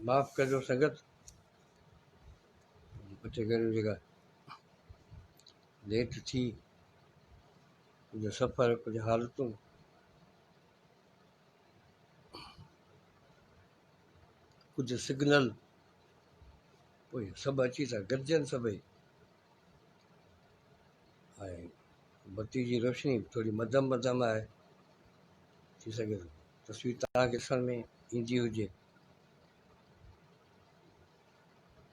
معاف ڪجو سنگت، ٻه ٽي گهڙيون جيڪا ليٽ ٿي، ڪجهه سفر، ڪجهه حالتون. ڪجهه سگنل، پوء سڀ اچي ٿا گڏجن سڀئي، ۽ بتي جي روشني به ٿوري مڌم مڌم آهي، ٿي سگهي ٿو تصوير توهان کي ڏسڻ ۾ ايندي هجي.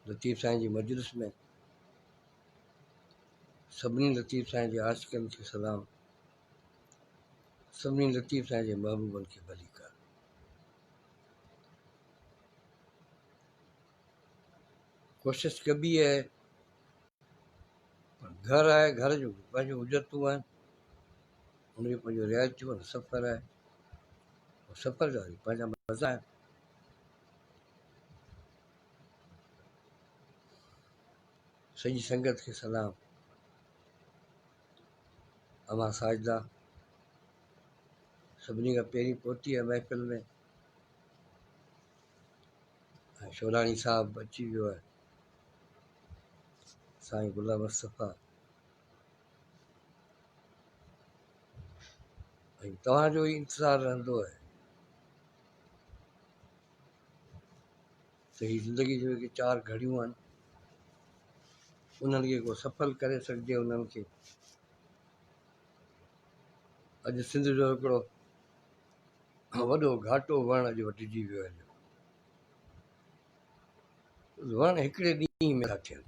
لطيف سائين جي مجلس ۾ سڀني لطيف سائين جي عاشقن کي سلام، سڀني لطيف سائين جي محبوبن کي ڀليڪار. ڪوشش ڪبي آهي پر گهر آهي، گهر جون پنهنجون حجتون آهن، ان جون پنهنجون رعايتون آهن، سفر آهي، سفر جا وري پنهنجا مزا آهن. سڄي سنگت کي سلام. امان ساجده سڀني کان پهرين پهتي آهي محفل ۾، ۽ شولاڻي صاحب به اچي ويو آهي، سائين غلام مصطفيٰ، ۽ توهان جو ئي انتظار رهندو آهي ته هي زندگي جون جيڪي چار گهڙيون آهن انهن کي ڪو سڦل ڪري سگهجي انهن کي. اڄ سنڌ جو هڪڙو وڏو گهاٽو وڻ اڄ وڍجي ويو آهي. وڻ هڪڙي ڏينهن ۾ ٿا ٿين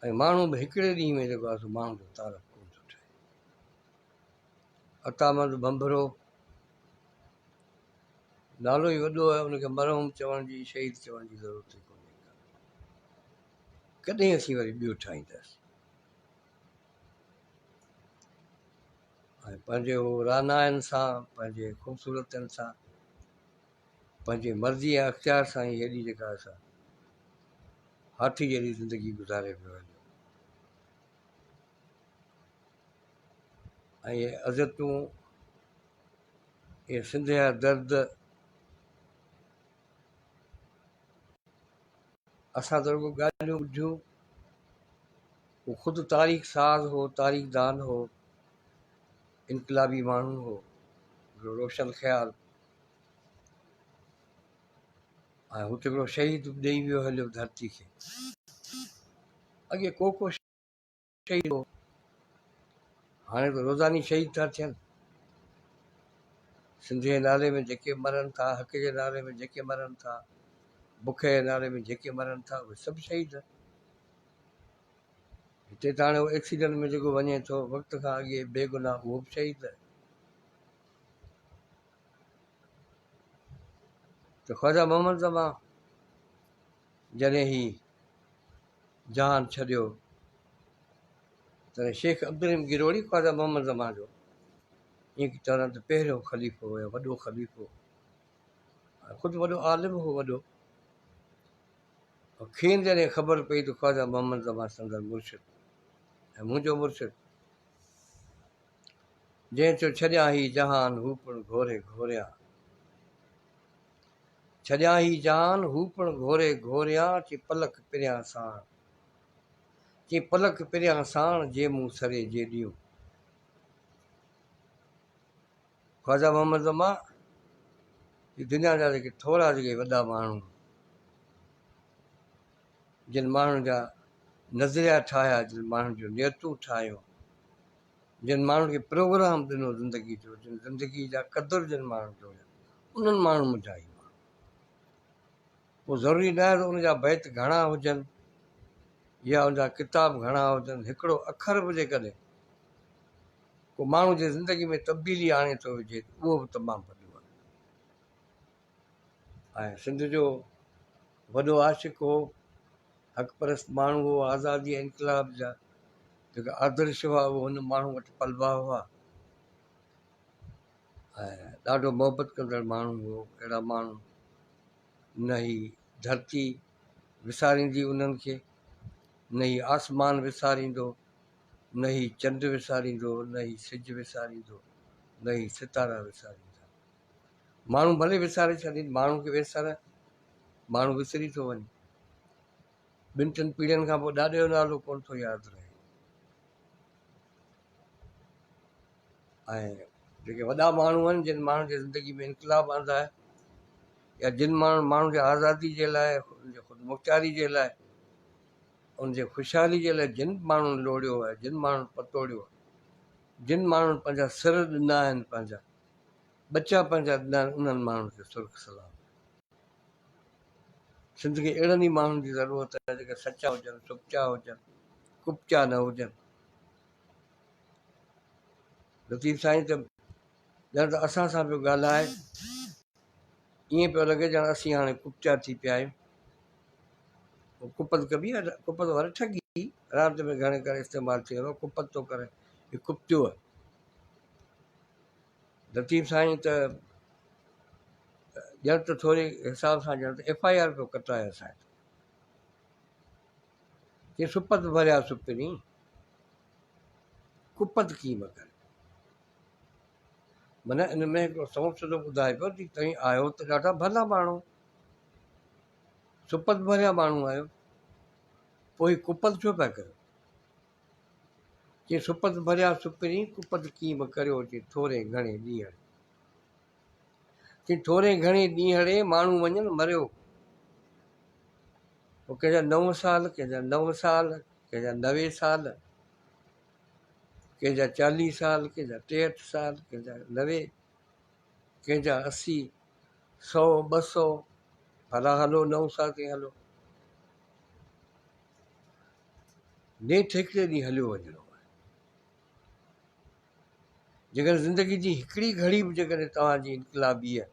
۽ ماڻهو به هڪڙي ڏينهن ۾ جيڪو آهي سو ماڻهو جو تعارف ڪونه ٿو ٺهي. عطامند ڀنڀرو نالو ئي وڏو آهي، ان کي مرحوم چوڻ جي، شهيد چوڻ جي ضرورت ئي ڪونهي ڪا. ڪڏهن اسين وري ٻيو ٺاهينداسين؟ ۽ پنهنجي هو رعنائن سان، پنهنجي خوبصورتين سان، پنهنجي مرضي ۽ اختيار سان ئي هيڏي جيڪا اسان هاٿي جهڙي زندگي گذاري پيو هليو. ۽ اهي اذيتون، اهي سنڌ جا درد اسان ته رڳو ڳالهيون ٻڌيون. هو خود تاريخ ساز هو، تاريخ دان هو، انقلابي ماڻهو هو، هڪڙو روشن خيال، ۽ هو ته هڪڙو شهيد به ڏئي ويو هليو ڌرتي کي. اڳي ڪو ڪو شهيد هو، هاڻي ته روزاني شهيد ٿا ٿين. سنڌ جي نالي ۾ جيڪي مرن ٿا، حق جي نالي ۾ جيڪي مرن ٿا، بک جي نالي ۾ جيڪي مرن ٿا، اهي سڀ شهيد. هتي ته هاڻي ايڪسيڊنٽ ۾ جيڪو وڃي ٿو وقت کان اڳي بيگناهه، اهو به شهيد. ته خواجه محمد زمان جڏهن هي جهان ڇڏيو، تڏهن شيخ عبدالرحيم گروڙي خواجه محمد زمان جو ائين ڪي چوندا ته پهريون خليفو يا وڏو خليفو، خود وڏو عالم هو وڏو. کين جڏهن خبر پئي ته خواجه محمد زمان سندن مرشد ۽ منهنجو مرشد، جنهن چيو ڇڏيان هي جهان هو پڻ گهوري گهوريان، ڇڏيان هي جهان هو پڻ گهوري گهوريان، چي پلڪ پريان ساڻ، چي پلڪ پريان ساڻ، جي مون سري جيڏيون. خواجه محمد زمان هي دنيا جا جيڪي ٿورا جيڪي وڏا ماڻهو، جن ماڻهن جا نظريا ٺاهيا، جن ماڻهن جون نيتون ٺاهيون، جن ماڻهن کي پروگرام ڏنو زندگي جو، جن زندگي جا قدر جن ماڻهن جوڙيا، انهن ماڻهن منجهان هي ماڻهو. پوء ضروري نه آهي ته ان جا بيت گهڻا هجن يا ان جا ڪتاب گهڻا هجن، هڪڙو اکر به جيڪڏهن ڪو ماڻهو جي زندگي ۾ تبديلي آڻي ٿو وجهي ته اهو به تمام وڏو آهي. ۽ سنڌ جو وڏو عاشق هو، حق پرست ماڻهو هو، آزادي ۽ انقلاب جا جيڪا آدرش هئا اهي هن ماڻهو وٽ پلبا هئا ۽ ڏاڍو محبت ڪندڙ ماڻهو هو. اهڙا ماڻهو نه هي ڌرتي وساريندي انهن کي، نه هي آسمان وساريندو، نه هي چنڊ وساريندو، نه هي سج وساريندو، نه هي ستارا وساريندا. ماڻهو ڀلي وساري ڇڏين، ماڻهو کي ويسر، ماڻهو وسري ٿو وڃي. ٻن ٽن پيڙهين کان پوء ڏاڏي جو نالو ڪونه ٿو ياد رهي. ۽ جيڪي وڏا ماڻهو آهن جن ماڻهن جي زندگي ۾ انقلاب آندا آهي يا جن ماڻهن ماڻهن جي آزادي جي لاء ان جي خودمختياري جي لاء ان جي خوشحالي جي لاء جن ماڻهن لوڙيو آهي جن ماڻهن پتوڙيو آهي جن ماڻهن پنهنجا سر ڏنا آهن پنهنجا ٻچا پنهنجا ڏنا آهن انهن ماڻهن کي سرخ سلام. سنڌ کي اهڙن ئي ماڻهن جي ضرورت آهي جيڪي سچا هجن، سپچا هجن، ڪپچا نه هجن. لطيف سائين ته ڄڻ ته اسان سان پيو ڳالهائي، ائين پيو لڳي ڄڻ اسين هاڻي ڪپچا ٿي پيا آهيون. ڪپت ڪبي آهي، ڪپت وري ٺڳي رات ۾ گهڻي ڪري استعمال ٿيندو آهي، ڪپت ٿو ڪري، هي ڪپتيو آهي. لطيف سائين ته ڄڻ ته ٿوري حساب سان ڄڻ ته ايف I R پيو ڪٽرائي اسان تي. چي سپت ڀريا سپرين، ڪپت ڪيم ڪري. معنيٰ ان ۾ هڪڙو سنئون سڌو ٻڌائي پيو ته توهين آهيو ته ڏاڍا ڀلا ماڻهو، سپت ڀريا ماڻهو آهيو، پوء هي ڪپت ڇو پيا ڪريو؟ چي سپت ڀريا سپرين، ڪپت ڪيم ڪريو، چي ٿوري گهڻي ڏينهڙي. چي ٿوري گهڻي ڏينهڙي، ماڻهو وڃن مريو. پوء ڪنهن جا نو سال، ڪنهن جا نو سال، ڪنهن جا 90 سال، ڪنهن جا 40 سال، ڪنهن جا 63 سال، ڪنهن جا 90، ڪنهن جا 80، سو، 200، ڀلا هلو نو سال تائين هلو. نيٺ هڪڙي ڏينهن هليو وڃڻو آهي. جيڪڏهن زندگي جي هڪڙي گهڙي به جيڪڏهن توهان جي انقلابي آهي،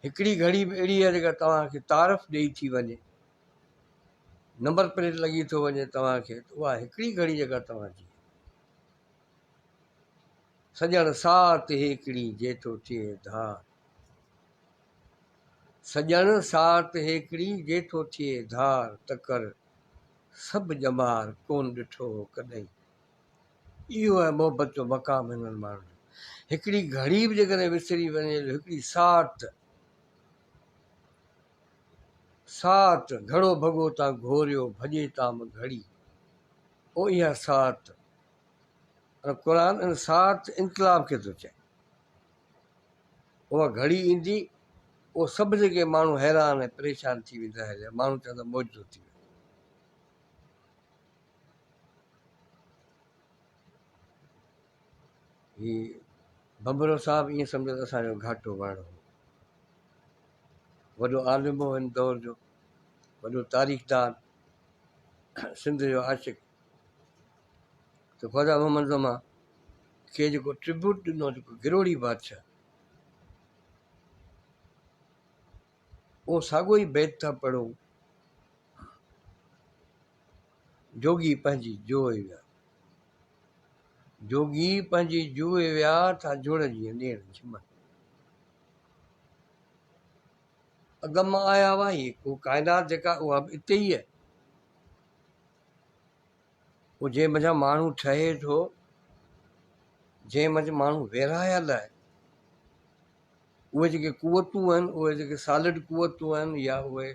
هڪڙي گهڙي به اهڙي آهي جيڪا توهان کي تعارف ڏيئي ٿي وڃي، نمبر پليٽ لڳي ٿو وڃي توهان کي، ته اها هڪڙي گهڙي جيڪا توهان جي سڄڻ ساعت هيڪڙي جي ٿو ٿئي ڌار، سڄڻ ساعت هيڪڙي جي ٿو ٿئي ڌار، ته ڪر سڀ ڄمار ڪونه ڏٺو هو ڪڏهن. اهو آهي محبت جو مقام هنن ماڻهن جو. هڪڙي گهڙي به جيڪڏهن وسري وڃي جو هڪڙي ساعت، ساعت گهڙو ڀڳو تان گهوريو ڀڄي تام گهڙي، او اها ساعت. ۽ قرآن ان ساعت انقلاب کي ٿو چئي. اها گهڙي ايندي، اهو سڀ جيڪي ماڻهو حيران ۽ پريشان ٿي ويندا هليا، ماڻهو چوندا معجزو ٿي ويو. هي ڀنڀرو صاحب ائين سمجهو ته اسان جو گهاٽو وڻ هو. وڏو عالم هو هن دور جو، وڏو تاريخدان، سنڌ جو عاشق. ته خواجه محمد زمان کي جيڪو ٽربيوٽ ڏنو جيڪو گروڙي بادشاهه اهو ساڳيو ئي بيت ٿا پڙهون، جوڳي پنهنجي جوء ويا، جوڳي پنهنجي جوء ويا ٿا جڙ جيئن نيڻ جهمن. اڳم مان آيا هئا، هي ڪائنات جيڪا اها به اتي ئي آهي. پوء جنهن منجهان ماڻهو ٺهي ٿو، جنهن منجهه ماڻهو ورهايل آهي، اهي جيڪي قوتون آهن، اهي جيڪي سالڊ قوتون آهن يا اهي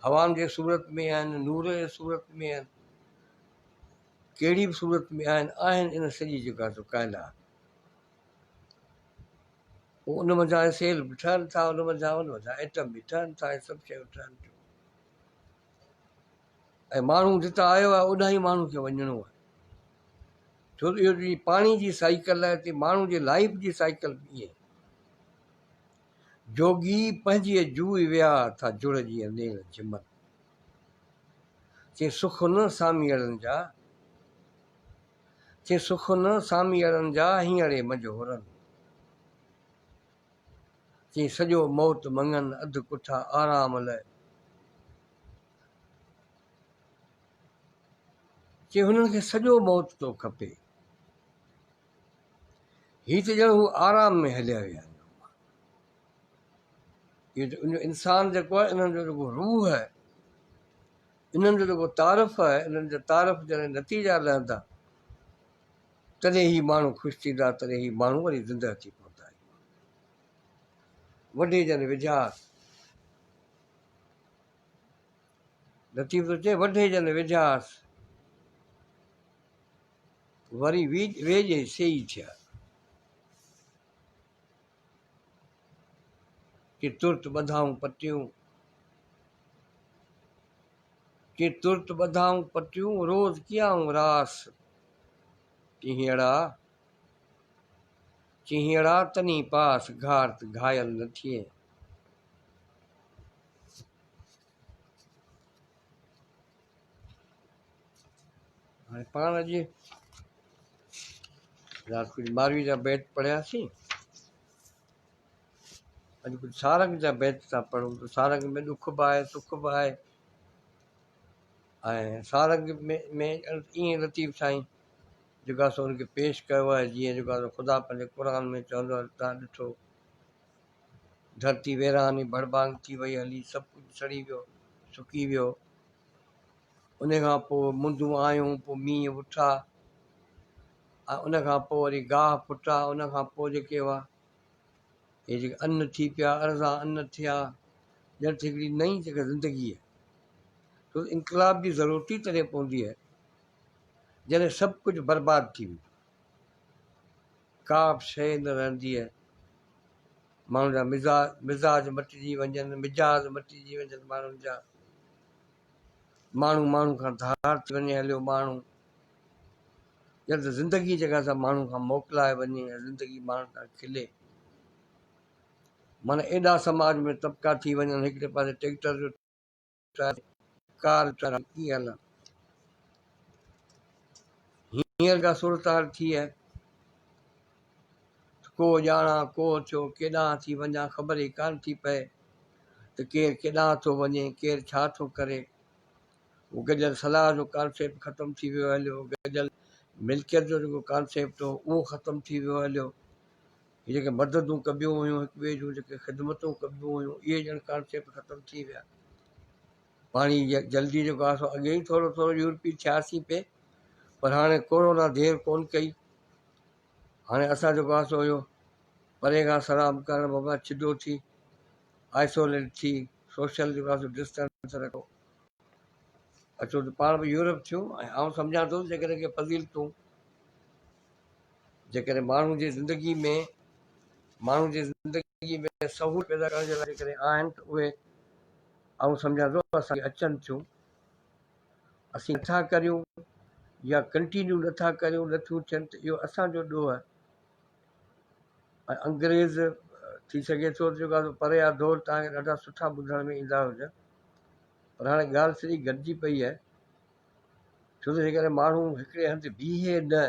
هوائن جي صورت ۾ آهن، نور جي صورت ۾ آهن، ڪهڙي به صورت ۾ آهن، آهن ان سڄي جيڪا سو ڪائنات. پوء ان منجهان سيل به ٺهن ٿا، ان منجهان ان منجهان ايٽم به ٺهن ٿا ۽ سڀ شيون ٺهن ٿيون. ۽ ماڻهو جتان آيو آهي اوڏانهن ئي ماڻهو کي وڃڻو آهي. ڇو ته اهو جيئن پاڻي جي سائيڪل آهي تيئن ماڻهو جي لائيف جي سائيڪل به ائين. جوڳي پنهنجيء جوء ويا ٿا جڙ جيئن نيڻ جهمن. چي سک نه ساميئڙن جا، چي سک نه ساميئڙن جا هينئڙي منجهه هرن. چي سڄو موت مڱن اڌ ڪٺا آرام لئه. چي هنن کي سڄو موت ٿو کپي. هي ته ڄڻ هو آرام ۾ هليا ويا آهن. اهو جو ان انسان جيڪو آهي انهن جو جيڪو روح آهي، انهن جو جيڪو تعارف آهي، انهن جا تعارف جڏهن نتيجا لهندا تڏهن هي ماڻهو خوش ٿيندا، تڏهن هي ماڻهو وري زندهه ٿي پوندا. وڍي جن وجهاس. لطيف ٿو چئي، وڍي جن وجهاس، وري ويڄ سيئي ٿيا. ڪي ترت ٻڌائون پٽيون، ڪي ترت ٻڌائون پٽيون، روز ڪيائون راس. چيهينئڙا، چيهينئڙا تني پاس، گهارت گهايل نه ٿئين. هاڻي پاڻ اڄ رات ڪجهه ماروي جا بيت پڙهياسين، اڄ ڪجهه سارنگ جا بيت ٿا پڙهون ته سارنگ ۾ ڏک به آهي سک به آهي ۽ سارنگ ۾ ۾ ائين لطيف سائين جيڪو آهي سو ان کي پيش ڪيو آهي جيئن جيڪو آهي خدا پنهنجي قرآن ۾ چوندو آهي تان ڏٺو ڌرتي ويران ۽ ڀڙڀانگ ٿي وئي هلي، سڀ ڪجهه سڙي ويو، سڪي ويو. ان کان پوء مندون آيون، پوء مينهن وٺا ۽ ان کان پوء وري گاهه ڦٽا، ان کان پوء جيڪي هئا، اهي جيڪي ان ٿي پيا، ارزان ان ٿيا، ڄڻ ته هڪڙي نئين جيڪا زندگي آهي. ڇو ته انقلاب جي ضرورت ئي تڏهن پوندي آهي، جڏهن سڀ ڪجهه برباد ٿي ويندو آهي. ڪا به شيء نه رهندي آهي. ماڻهن جا مزاج مٽجي وڃن، مزاج مٽجي وڃن ماڻهن جا. ماڻهو ماڻهو کان ڌار ٿي وڃي هليو ماڻهو. ڄڻ ته زندگي جيڪا سا ماڻهو کان موڪلائي وڃي ۽ زندگي ماڻهن سان کلي. معنيٰ ايڏا سماج ۾ طبقا ٿي وڃن، هڪڙي پاسي ٽيڪٽر جو ٽائر ڪار ٽائر ڪيئن هلن. هينئر جا صورتحال ٿي آهي ته ڪو ڄاڻان ڪو ٿيو ڪيڏانهن ٿي وڃان خبر ئي ڪانه ٿي پئي ته ڪير ڪيڏانهن ٿو وڃي ڪير ڇا ٿو ڪري. اهو گڏيل صلاح جو ڪانسيپٽ ختم ٿي ويو هليو گڏيل ملڪيت جو جيڪو ڪانسيپٽ هو اهو ختم ٿي ويو هليو. هي جيڪي مددون ڪبيون هيون هڪ ٻئي جون جيڪي خدمتون ڪبيون هيون اهي ڄڻ ڪانسيپٽ ختم ٿي ويا. پاڻي جلدي جيڪو آهي سو اڳي ئي ٿورو ٿورو يورپي ٿياسين پئي پر هاڻي ڪورونا دير ڪون ڪئي. هاڻي اسان جيڪو آهي سو اهو پري کان سلام ڪرڻ بابا ڇڊو ٿي آئسوليٽ ٿي سوشل جيڪو آهي سو ڊسٽنس رکو اچو ته پاڻ به يورپ ٿيون ۽ آئون سمجهان ٿو جيڪڏهن ڪي فضيلتون جيڪڏهن ماڻهو جي زندگي ۾ ماڻهو جي زندگي ۾ سهولت پيدا ڪرڻ جي لاء جيڪڏهن آهن ته اهي آئون سمجهان ٿو اسان کي اچن ٿيون اسين نٿا ڪريون يا ڪنٽينيو نٿا ڪريون نٿيون ٿين ته اهو اسان جو ڏوهه آهي ۽ انگريز ٿي سگهي ٿو جيڪو آهي پري آ دور توهان کي ڏاڍا سٺا ٻڌڻ ۾ ايندا هجن پر هاڻي ڳالهه سڄي گڏجي پئي آهي ڇو ته جيڪڏهن ماڻهو هڪڙي هنڌ بيهي نه،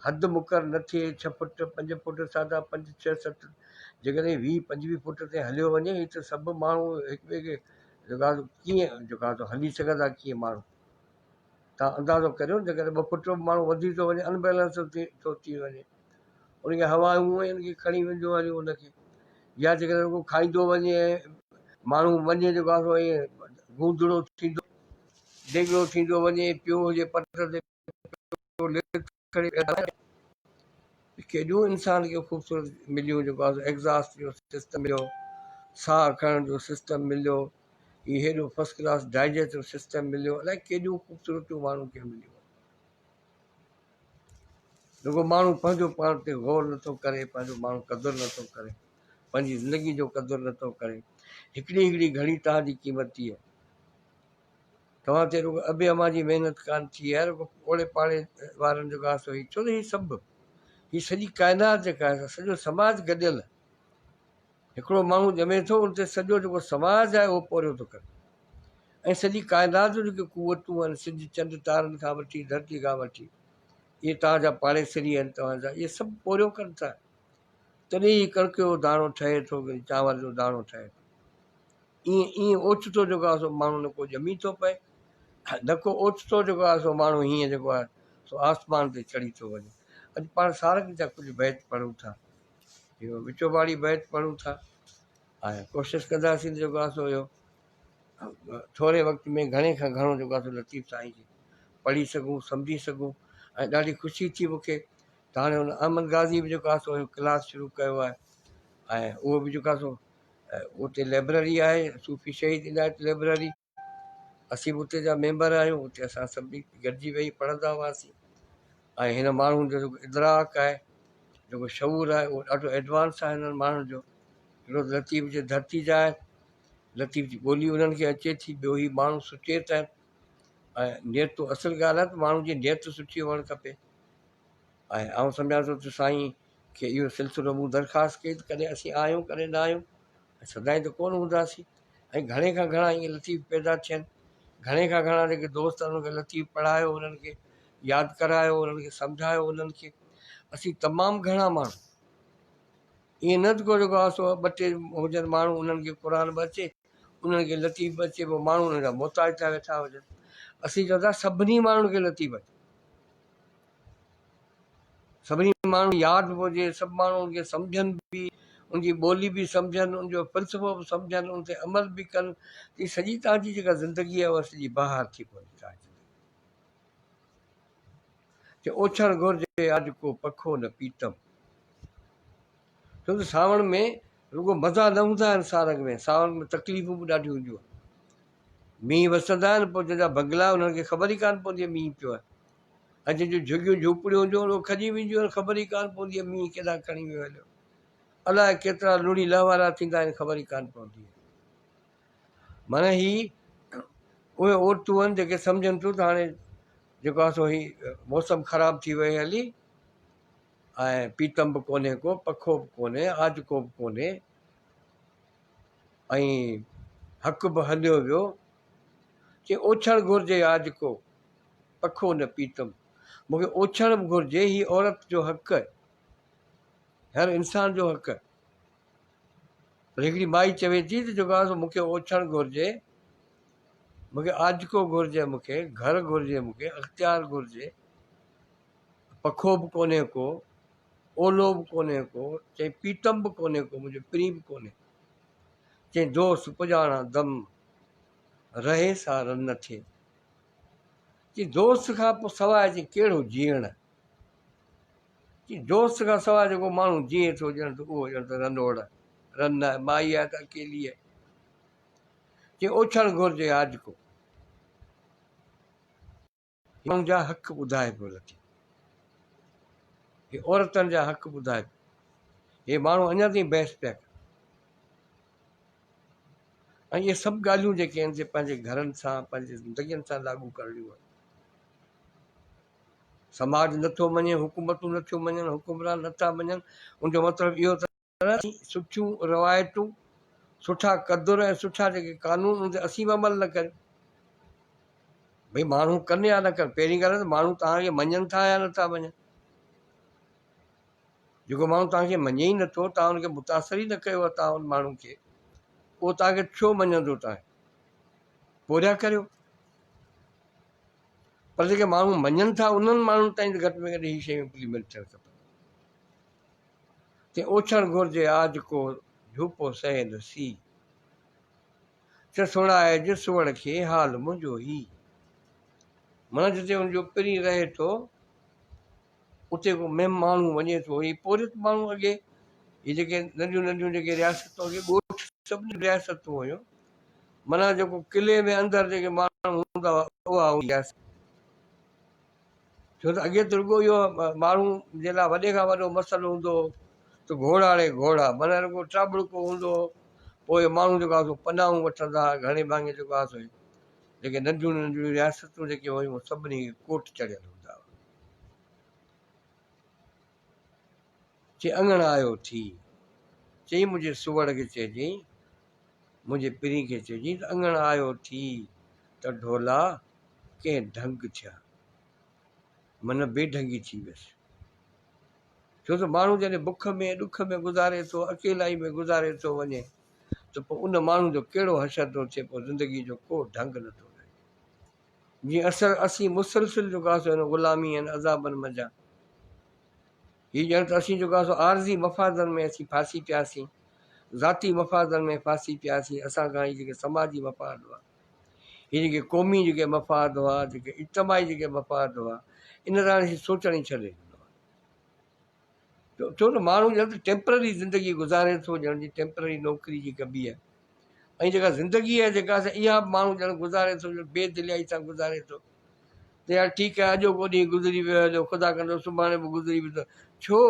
حد مقرر نه ٿئي، ڇهه فوٽ، پنج فوٽ، ساڍا پنج، ڇهه، ست، جيڪڏهن ويهه پنجويهه فوٽ تي هليو وڃي ته سڀ ماڻهو هڪ ٻئي کي جيڪو آهي سو ڪيئن جيڪو آهي سو هلي سگهندا ڪيئن ماڻهو؟ توهان اندازو ڪريو نه جيڪڏهن ٻه فوٽ به ماڻهو وڌي ٿو وڃي ان بيلنس ٿو ٿي وڃي. ان کي هوائون ۽ ان کي کڻي وينديون هليون ان کي يا جيڪڏهن رڳو کائيندو وڃي ۽ ماڻهو وڃي جيڪو آهي سو ائين گوندڙو ٿيندو ڊيگهو ٿيندو وڃي پيو هجي پٽ تي پيو ليٽ کڻي ڪيڏيون انسان کي خوبصورت مليون جيڪو آهي سو ايگزاسٽ جو سسٽم مليو ساهه کڻڻ جو سسٽم مليو هي هيڏو فرسٽ ڪلاس ڊائجسٽو سسٽم مليو الائي ڪيڏيون خوبصورتيون ماڻهو کي مليون. رڳو ماڻهو پنهنجو پاڻ تي غور نٿو ڪري، پنهنجو ماڻهو قدر نٿو ڪري، پنهنجي زندگي جو قدر نٿو ڪري. هڪڙي هڪڙي گهڙي توهان جي قيمتي آهي. توهان تي رڳو ابي امان جي محنت ڪانه ٿي آهي، رڳو اوڙي پاڙي وارن جو گاسو هي ڇو ته هي سڀ هي سڄي ڪائنات جيڪا آهي سڄو سماج گڏيل آهي. هڪڙو ماڻهو ڄمي ٿو ان تي سڄو جيڪو سماج آهي اهو پورهيو ٿو ڪري ۽ سڄي ڪائنات جون جيڪي قوتون آهن سج چنڊ تارن کان وٺي ڌرتي کان وٺي اهي توهان جا پاڙيسري آهن توهان جا اهي سڀ پورهيو ڪن ٿا تڏهن هي ڪڻڪ جو داڻو ٺهي ٿو چانور جو داڻو ٺهي ٿو ائين ائين اوچتو جيڪو آهي سو ماڻهو نه ڪو ڄمي ٿو پئي نه ڪو اوچتو جيڪو آهي سو ماڻهو هيئن جيڪو آهي سو آسمان تي چڙهي ٿو وڃي اڄ پاڻ سارنگ جا ڪجهه بيت پڙهون ٿا اهو وچوٻاڙي بيت پڙهون ٿا ۽ ڪوشش ڪنداسين ته جيڪو آهي سو اهو ٿوري وقت ۾ گهڻي کان گهڻو جيڪو آهي سو لطيف سائين کي پڙهي سگهون سمجهي سگهون ۽ ڏاڍي خوشي ٿي مون کي ته هاڻي هن احمد غازي به جيڪو آهي سو اهو ڪلاس شروع ڪيو آهي ۽ اهو به جيڪو آهي سو اتي لئبرري آهي صوفي شهيد عنايت لئبرري اسين به اتي جا ميمبر آهيون اتي اسان سڀني گڏجي ويهي پڙهندا هئاسين ۽ هن ماڻهن جو جيڪو ادراڪ آهي جيڪو شعور آهي اهو ڏاڍو ايڊوانس آهي هنن ماڻهن جو هڪڙو لطيف جي ڌرتي جا آهن لطيف جي ٻولي انهن کي اچي ٿي ٻيو هي ماڻهو سچيت آهن ۽ نيت اصل ڳالهه آهي ته ماڻهو جي نيت سٺي هئڻ کپي ۽ آئون سمجهان ٿو ته سائين کي اهو سلسلو مون درخواست ڪئي ته ڪڏهن اسين آهيون ڪڏهن نه آهيون ۽ سدائين ته ڪونه هونداسين ۽ گهڻي کان گهڻا ائين لطيف پيدا ٿين گهڻي کان گهڻا جيڪي دوست آهن انهن کي لطيف پڙهايو انهن کي ياد ڪرايو انهن کي سمجهايو انهن کي اسين تمام گهڻا ماڻهو ائين نه ته ڪو جيڪو آهي سو ٻه ٽي هجن ماڻهو انهن کي قرآن به اچي انهن کي لطيف به اچي پوء ماڻهو انهن جا محتاج ٿيا ويٺا هجن اسين چون ٿا سڀني ماڻهن کي لطيف اچي سڀني ماڻهن کي ياد به هجي، سڀ ماڻهو ان کي سمجهن به، ان جي ٻولي به سمجهن، ان جو فلسفو به سمجهن، ان تي عمل به ڪن ته هي سڄي توهان جي جيڪا زندگي آهي اها سڄي بهار ٿي پوندي توهان جي زندگي. چي اوڇڻ گهرجي اڄ ڪو پکو نه پيتم. ڇو ته سانوڻ ۾ رڳو مزا نه هوندا آهن سارنگ ۾، سانوڻ ۾ تڪليفون به ڏاڍيون هونديون آهن. مينهن وسندا آهن پوء جنهن جا بنگلا انهن کي خبر ئي ڪانه پوندي آهي مينهن پيو آهي ۽ جنهن جون جهڳيون جهوپڙيون هونديون آهن اهي کڄي وينديون آهن خبر ئي ڪانه پوندي آهي مينهن ڪيڏانهن کڻي ويو هليو الائي ڪيترا لڙي لهوارا ٿيندا آهن خبر ئي ڪانه پوندي آهي معنيٰ هي اهي عورتون آهن جيڪي سمجهن ٿيون ته هاڻي جيڪو آهي سو هي موسم خراب ٿي وئي هلي ۽ پيتم به ڪونهي ڪو پکو به ڪونهي آجڪو به ڪونهي ۽ حق به هليو ويو. چي اوڇڻ گهرجي آجڪو، پکو نه پيتم. مون کي اوڇڻ به گهرجي، هي عورت جو حق آهي، هر انسان جو حق آهي. پر هڪڙي مائي چوي ٿي ته جيڪو آهي سو مون کي اوڇڻ گهرجي، مون کي آجڪو گهرجي، مون کي گهر گهرجي، مون کي اختيار گهرجي. پکو به ڪونهي ڪو، اولو به ڪونهي ڪو، چئي پيتم به ڪونهي ڪو، منهنجو پرين به ڪونهي. چئي دوست پڄاڻان دم، رهي سا رن نه ٿئي. چئي دوست کان پوء سواء چئي ڪهڙو جيئڻ. چئي دوست کان سواء جيڪو ماڻهو جيئي ٿو ڄڻ ته اهو ڄڻ ته رنوڙ آهي، رن آهي، مائي آهي ته اڪيلي آهي. چئي اوڇڻ گهرجي آجڪو. ماڻهن جا حق ٻڌائي پيو لطيف. هي عورتن جا حق ٻڌائي پيو. هي ماڻهو اڃا تائين بحث پيا ڪن. ۽ اهي سڀ ڳالهيون جيڪي آهن سي پنهنجي گهرن سان پنهنجي زندگين سان لاڳو ڪرڻيون آهن. سماج نٿو مڃي، حڪومتون نٿيون مڃن، حڪمران نٿا مڃن، ان جو مطلب اهو ته سٺيون روايتون، سٺا قدر ۽ سٺا جيڪي قانون ان تي اسين به عمل نه ڪريون. ڀئي ماڻهو ڪن يا نه ڪن، پهرين ڳالهه ته ماڻهو توهان کي مڃن ٿا يا نٿا مڃن. جيڪو ماڻهو توهان کي مڃي ئي نٿو، توهان ان کي متاثر ئي نه ڪيو آهي توهان ان ماڻهو کي، اهو توهان کي ڇو مڃندو توهان کي؟ پورهيا ڪريو. پر جيڪي ماڻهو مڃن ٿا انهن ماڻهن تائين ته گهٽ ۾ گهٽ هي شيون امپليمينٽ ٿيڻ کپن. تي اوڇڻ گهرجي آج ڪو جهوپو سهي نه سي. چه سڻائج سوئڙ کي حال منهنجو هي. معنيٰ جتي ان جو پرين رهي ٿو اتي ڪو مهم ماڻهو وڃي ٿو. هي پورهيت ماڻهو اڳي هي جيڪي ننڍيون ننڍيون جيڪي رياستون اڳي ڳوٺ سڀني رياستون هيون معنيٰ جيڪو قلعي ۾ اندر جيڪي ماڻهو هوندا هئا اها هئي رياست. ڇو ته اڳي ته رڳو اهو ماڻهو جي لاء وڏي کان وڏو مسئلو هوندو هو ته گهوڙا ڙي گهوڙا معنيٰ رڳو ٽاٻڙڪو هوندو هو پوء ماڻهو جيڪو آهي سو پناهون وٺندا هئا گهڻي ڀاڱي جيڪو آهي سو جيڪي ننڍيون ننڍيون رياستون جيڪي هيون سڀني کي ڪوٽ چڙهيل هوندا هئا. چي اڱڻ آيو ٿي. چئي منهنجي سوئڙ کي چئجئين، منهنجي پرين کي چئجئين ته اڱڻ آيو ٿي ته ڍولا ڪنهن ڍنگ ٿيا. من بي ڍنگي ٿي ويس. ڇو ته ماڻهو جڏهن بک ۾ ڏک ۾ گذاري ٿو، اڪيلائي ۾ گذاري ٿو وڃي ته پوء ان ماڻهو جو ڪهڙو حشر ٿو ٿئي، پوء زندگي جو ڪو ڍنگ نٿو رهي. جيئن اصل اسين مسلسل جيڪو آهي سو هن غلامي ۽ عذابن منجهان هي ڄڻ ته اسين جيڪو آهي سو عارضي مفادن ۾ اسين ڦاسي پياسين، ذاتي مفادن ۾ ڦاسي پياسين، اسان کان هي جيڪي سماجي مفاد هئا، هي جيڪي قومي جيڪي مفاد هئا، جيڪي اجتماعي جيڪي مفاد هئا، ان تي هاڻي اسين سوچڻ ئي ڇڏي ڏنو آهي. ڇو ته ماڻهو ڄڻ ته ٽيمپرري زندگي گذاري ٿو، ڄڻ جي ٽيمپرري نوڪري جي ڪبي آهي ۽ جيڪا زندگي آهي جيڪا اها به ماڻهو ڄڻ گذاري ٿو، ڄڻ بي دليائي سان گذاري ٿو ته يار ٺيڪ آهي اڄوڪو ڏينهن گذري ويو هليو، خدا ڪندو سڀاڻي به گذري ويندو. ڇو؟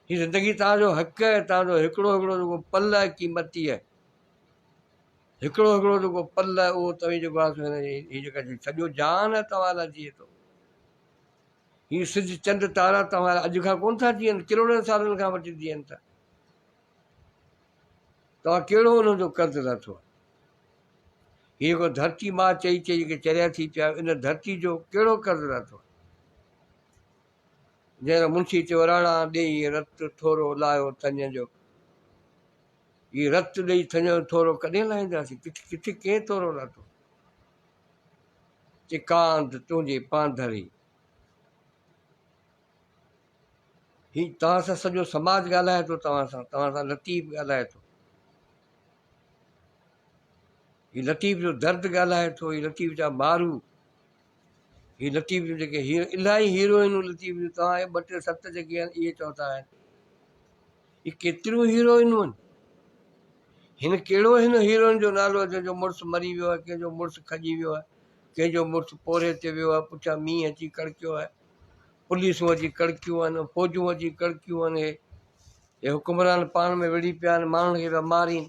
هي زندگي توهان جو حق آهي، توهان جو هڪڙو هڪڙو جيڪو پل آهي قيمتي آهي، هڪڙو هڪڙو جيڪو پل آهي اهو توهين جيڪو آهي سو هن هي جيڪا سڄو جهان آهي توهان لاء جيئي ٿو. هي سج چنڊ تارا توهان لاء اڄ کان ڪونه ٿا جيئن، ڪروڙين سالن کان وٺي جيئن ٿا. توهان ڪهڙو انهن جو قرض لاٿو آهي؟ هي جيڪو ڌرتي ماء چئي چئي جيڪي چريا ٿي پيا آهيو، ان ڌرتي جو ڪهڙو قرض لاٿو آهي؟ جنهن منشي چيو راڻا ڏيئي رت ٿورو لاهيو ٿڃ جو. هي رت ڏيئي ٿڃ جو ٿورو ڪڏهن لاهينداسين؟ ڪٿي ڪٿي ڪنهن ٿورو لاٿو؟ چي ڪانڌ تنهنجي پانڌري. هي توهان سان سڄو سماج ڳالهائي ٿو، توهان سان، توهان سان لطيف ڳالهائي ٿو. هي لطيف جو درد ڳالهائي ٿو، هي لطيف جا مارو، هي لطيف جون جيڪي هير الاهي هيروئنون لطيف جون توهان ٻه ٽي ست جيڪي آهن اهي چئو ٿا آهن، هي ڪيتريون هيروئنون آهن. هن ڪهڙو هن هيروئن جو نالو آهي جنهن جو مڙس مري ويو آهي، ڪنهن جو مڙس کڄي ويو آهي، ڪنهن جو مڙس پورهيي تي ويو آهي، پٺيان مينهن اچي ڪڙڪيو آهي، پوليسون اچي ڪڙڪيون آهن، فوجون اچي ڪڙڪيون آهن، هي حڪمران پاڻ ۾ وڙهي پيا آهن، ماڻهن کي پيا مارين.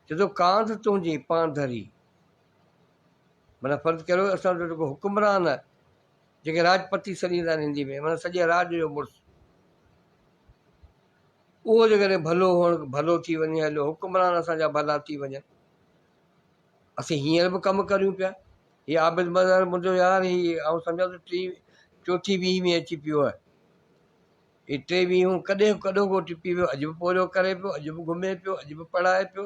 چئي ٿو ڪانڌ تنهنجي پانڌري، معنيٰ فرض ڪريو اسان جو جيڪو حڪمران آهي، جيڪي راجپتي سڏيندا آهن هندي ۾، معنيٰ سڄي راڄ جو مڙس، اهو جيڪڏهن ڀلو هئڻ ڀلو ٿي وڃي هليو، حڪمران اسان جا ڀلا ٿي وڃن. اسين هينئر به ڪم ڪريون پيا. هي عابد مظهر منهنجو يار، هي آئون سمجهان ٿو ٽين چوٿين ويهين ۾ اچي پيو آهي. هي ٽي ويهون ڪڏهن ڪڏهوڪو ٽپي ويو، اڄ به پورهيو ڪري پيو، اڄ به گهمي پيو، اڄ به پڙهائي پيو،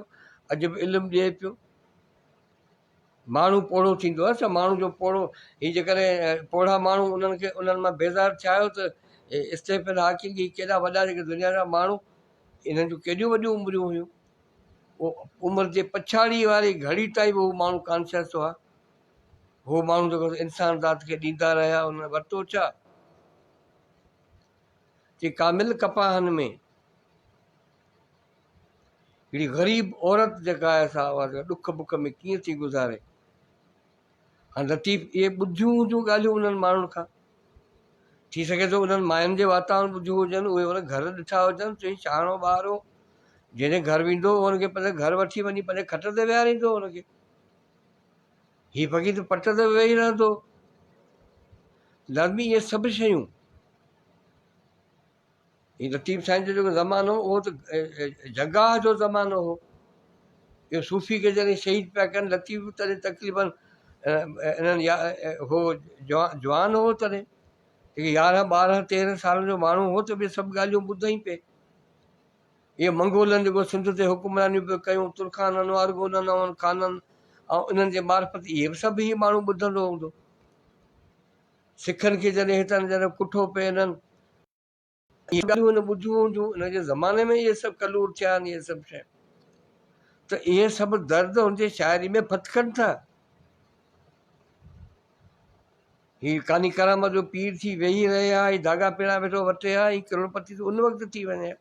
اڄ به علم ڏئي پيو. ماڻهو پوڙهو ٿيندو آهي ڇا؟ ماڻهو جو پوڙهو هي جيڪڏهن پوڙها ماڻهو انهن کي انهن مان بيزار ٿيا آهيو ته اسٽيفن هاڪنگ هي ڪيڏا وڏا جيڪي دنيا جا ماڻهو انهن جون ڪيڏيون وڏيون عمريون هيون، عمر جي پڇاڙي واري گهڙي تائين به هو ماڻهو ڪانشس هئا. هو ماڻهو جيڪو انسان ذات کي ڏيندا رهيا انهن ورتو ڇا؟ چي ڪامل ڪپاهن ۾ هڪڙي غريب عورت جيڪا آهي سا اها ڏک بک ۾ ڪيئن ٿي گذاري. هاڻ لطيف اهي ٻڌيون هونديون ڳالهيون انهن ماڻهن کان، ٿي سگهي ٿو انهن ماين جي واتان ٻڌيون هجن، اهي ان گهر ڏٺا هجن، چئي شهاڻو ٻار هو، جنهن جي گهر ويندو هو ان کي پنهنجي گهر وٺي وڃي پنهنجي کٽ تي ويهاريندو هو ان کي، هي فقير ته پٽ تي ويهي رهندو هو. لازمي اهي سڀ شيون هي لطيف سائين جو جيڪو زمانو هو اهو ته جنگاهه جو زمانو هو. اهو صوفي کي جڏهن شهيد پيا ڪن لطيف به تڏهن تقريبن انهن يا هو جوان هو تڏهن جيڪي يارهن ٻارهن تيرهن سالن جو ماڻهو هو ته به سڀ ڳالهيون ٻڌائين پئي. اهي منگولن جيڪو سنڌ تي حڪمرانيون پيو ڪيون ترخانن ارغونن ۽ خانن ۽ انهن جي معرفت اهي به سڀ هي ماڻهو ٻڌندو هوندو. سکن کي جڏهن هتان جڏهن ڪٺو پئي انهن اهي ڳالهيون هن ٻڌيون هونديون، ان جي زماني ۾ اهي سڀ ڪلور ٿيا آهن، اهي سڀ شيون ته اهي سڀ درد هن جي شاعري ۾ ڦٿڪن ٿا. هي ڪاني ڪرامت جو پير ٿي ويهي رهي ها، هي ڌاڳا پيڙا ويٺو وٽي ها، هي ڪروڙپتي ته ان وقت ٿي وڃي ها.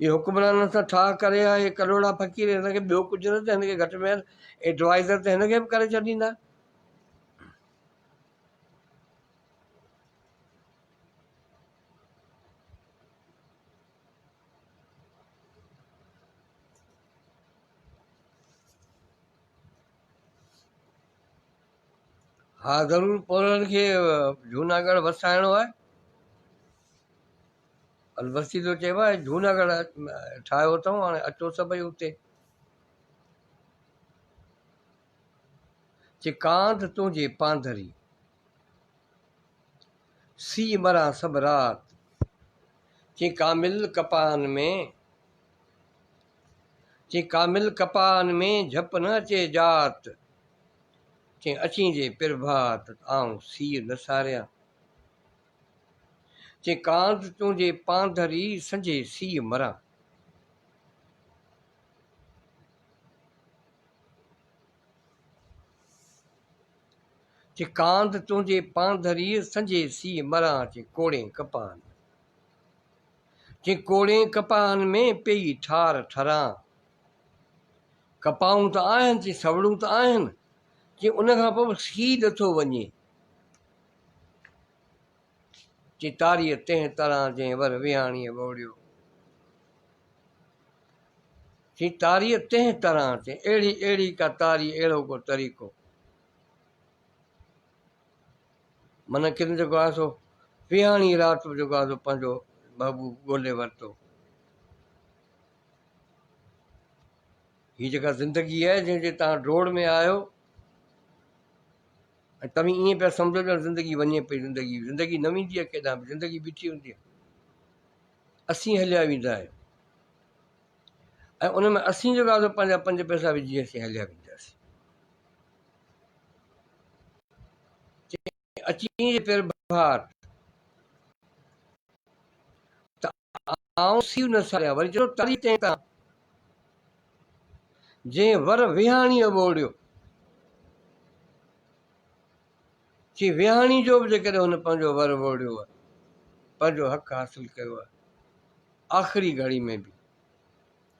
هي حڪمرانن سان ٺاهه ڪري ها، هي ڪلهوڙا فقير هن کي ٻيو ڪجهه نه ته هن کي گهٽ ۾ گهٽ ايڊوائزر ته هن کي به ڪري ڇڏيندا. ها ضرور پورن کي جوناڳڙهه وسائڻو آهي. البستي ٿو چئي ڀاء جوناڳڙهه ٺاهيو اٿئون هاڻي اچو سڀئي اتي. چي ڪانڌ تنهنجي پانڌري. سيء مران سڀ رات. چي ڪامل ڪپاهن ۾. چي ڪامل ڪپاهن ۾ جهپ نه اچي جات. چي اچين جي پرڀات آئون سيء نه ساريان. چي ڪانڌ تنهنجي پانڌري سنجهي سيء مران. چي ڪانڌ تنهنجي پانڌريء سنجهي سيء مران چي ڪوڙين ڪپاهن ۾. چي ڪوڙين ڪپاهن ۾ پيئي ٺار ٺران. ڪپاهون ته آهن چي سوڙون ته آهن چي ان کان پوء به سيء نٿو وڃي. چي تاريء تنهن تران جنهن ور ويهاڻيء ووڙيو. چي تاريء تنهن تران چي اهڙي اهڙي ڪا تاري اهڙو ڪو طريقو. من ڪن جيڪو آهي سو ويهاڻي رات به جيڪو آهي سو پنهنجو محبوب ڳولي ورتو. هي جيڪا زندگي آهي جنهن جي توهان ڊوڙ ۾ آهيو ۽ توهين ائين پيا سمجهو ڄڻ زندگي وڃي پئي زندگي زندگي نه ويندي آهي ڪيڏانهن به زندگي بيٺي هوندي آهي اسين هليا ويندا آهيون ۽ ان ۾ اسين جيڪو آهي پنهنجا پنج پئسا وجهي اسين هليا وينداسين اچين جي پرڀات ته آئون سيو نه ساريان وري چيو تري تنهن تان جنهن ور ويهاڻيء ٻوڙيو. چي ويهاڻي جو به جيڪڏهن هن پنهنجو ور ووڙيو آهي، پنهنجو حق حاصل ڪيو آهي، آخري گهڙي ۾ به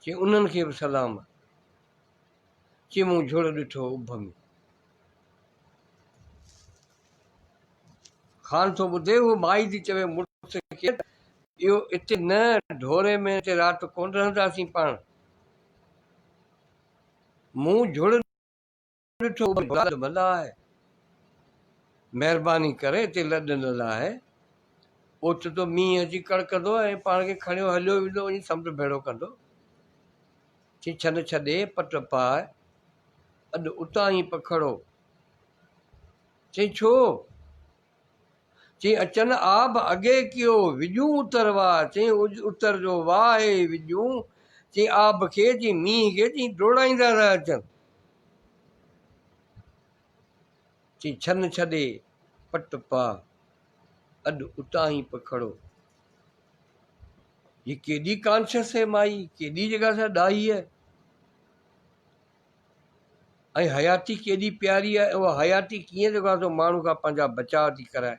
چي انهن کي به سلام آهي. چي مون جهڙ ڏٺو اڀ ۾. خان ٿو ٻڌي، هوء مائي ٿي چوي مڙس کي ته اهو اتي نه ڍوري ۾ اتي رات ڪونه رهنداسين پاڻ. مون جهڙ ڏٺو لڏ به لاهه. مهرباني ڪري اتي لڏ نه لاهه. اوچتو مينهن اچي ڪڙڪندو ۽ پاڻ کي کڻيو هليو ويندو وڃي سمنڊ ڀيڙو ڪندو. چي ڇن ڇڏي پٽ پاء، اڏ اتان ئي پکڙو. چئين ڇو؟ چئين اچن آب اڳي ڪيو، وڄون اتر واء. چئين اتر جو واء اهي وڄون. چئين آب کي، چئين مينهن کي، چئين ڊوڙائيندا ٿا اچن. چئين ڇن ڇڏي پٽ پاء، اڏ اتان ئي پکڙو. هي ڪيڏي ڪانشس هي مائي، ڪيڏي جيڪا سا ڏاهي آهي. ۽ حياتي ڪيڏي پياري آهي، اها حياتي ڪيئن جيڪو آهي سو ماڻهو کان پنهنجا بچاء ٿي ڪرائي.